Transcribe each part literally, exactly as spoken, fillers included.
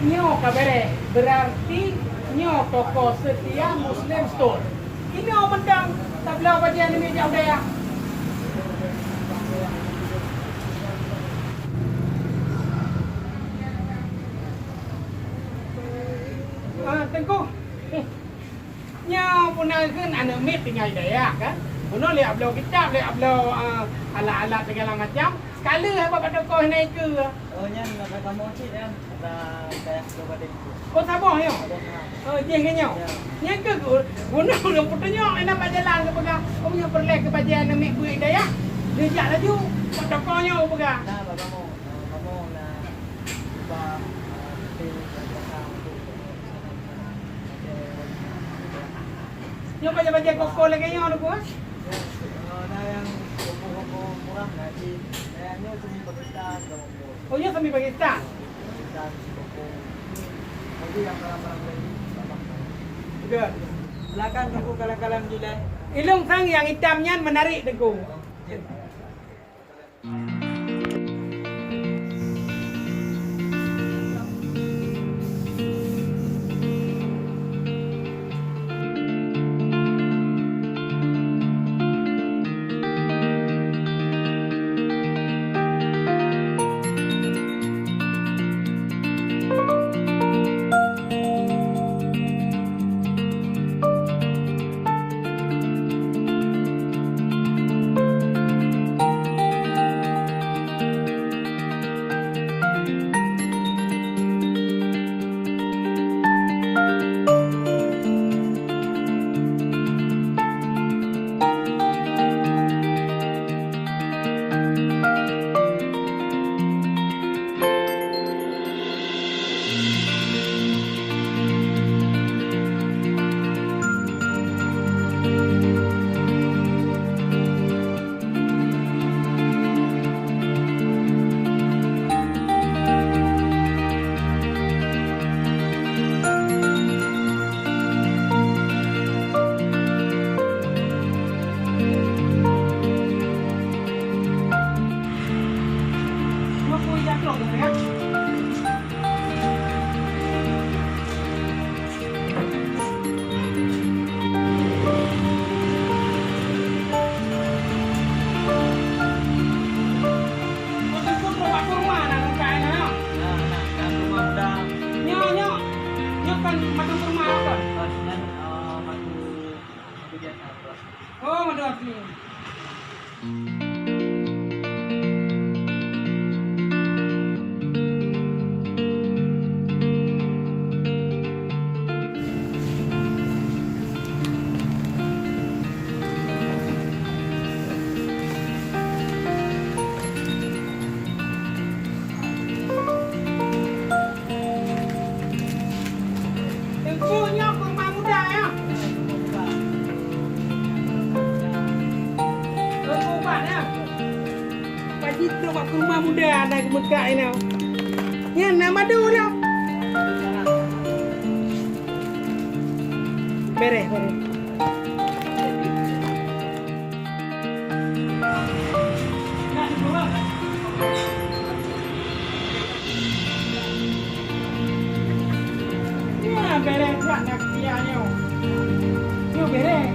Nyoe ka beureh, beurarti nyoe toko Setia Muslim Store. Inoe mantong tabloe bajée aneuk miet jak u dayah. Ah, Teungku. Nyoe puna kheun aneuk miet tinggai dayah kan. Bunoe lé abloe kitab, lé abloe, ah, alat-alat segala macam. Sekali haba bak toko hana ikeue. Oh, nyan bak kamoe cit nyan. Bak dayah Kabupaten. Oh, saboh nyoe. Saboh, ha. Oh, jih ke nyoe. Ya. Nyan keuh bunoe ureueng peutunyok inan bak jalan geupeugah, "Oh, nyoe peureulée keu bajée aneuk miet buet dayah." Neujak laju bak toko nyoe geupeugah. Nah, bak kamoe. Ah, kamoe na ubah, ah, Nyoe bajée-bajée koko lagée nyoe, Teungku, eh? Oh, nyoe semi Pakistan. Pakistan, koko. Silakan, Teungku, kalan-kalan dilée. Ilong sang nyang itam nyan menarik, Teungku. Nyoe, nyoe, nyoe kan madu kurma kan? Oh, madu asli. Teungku, nyoe kurma muda, ya? Kurma ubat, ya? Pajit tu bak kurma muda na geumeukat inoe. Nyan na madu dah. Bereh, bereh. Nyan, bereh that na keutia nyoe. Nyoe bereh.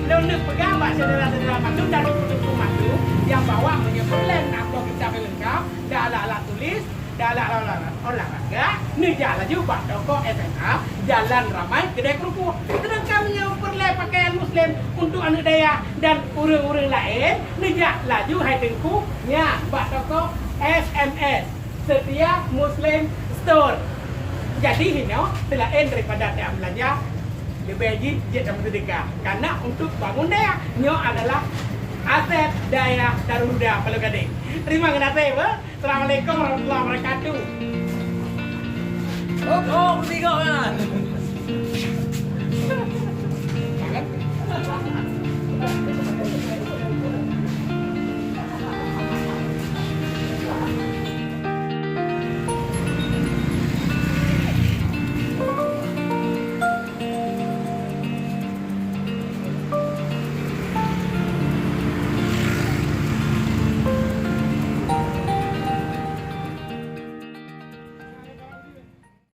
Lôn neuk peugah bak syedara-syedara mandum dan teungku-teungku mandum nyang bahwa meunyoe peureulèe na bloe kitab nyang leungkap, dan alat-alat tulis, dan alat-alat olahraga, neujak laju bak toko S M A, Jalan Ramai, Keudè Keureupuk. Seudangkan meunyoe peureulèe pakaian muslim untuk aneuk dayah dan ureueng-ureueng laén, neujak laju hai teungku nyan bak toko S M S, Setia Muslim Store. Jadi, hinoe seulaén daripada tajak beulanja, leubeh jih jeuet tameuseudeukah. Karena untuk bangun dayah, nyoe adalah Asep Dayah Darul Huda, Paloh Gadeng. Terima kasih, Assalamualaikum warahmatullahi wabarakatuh. Oh, oh, ketiga kan.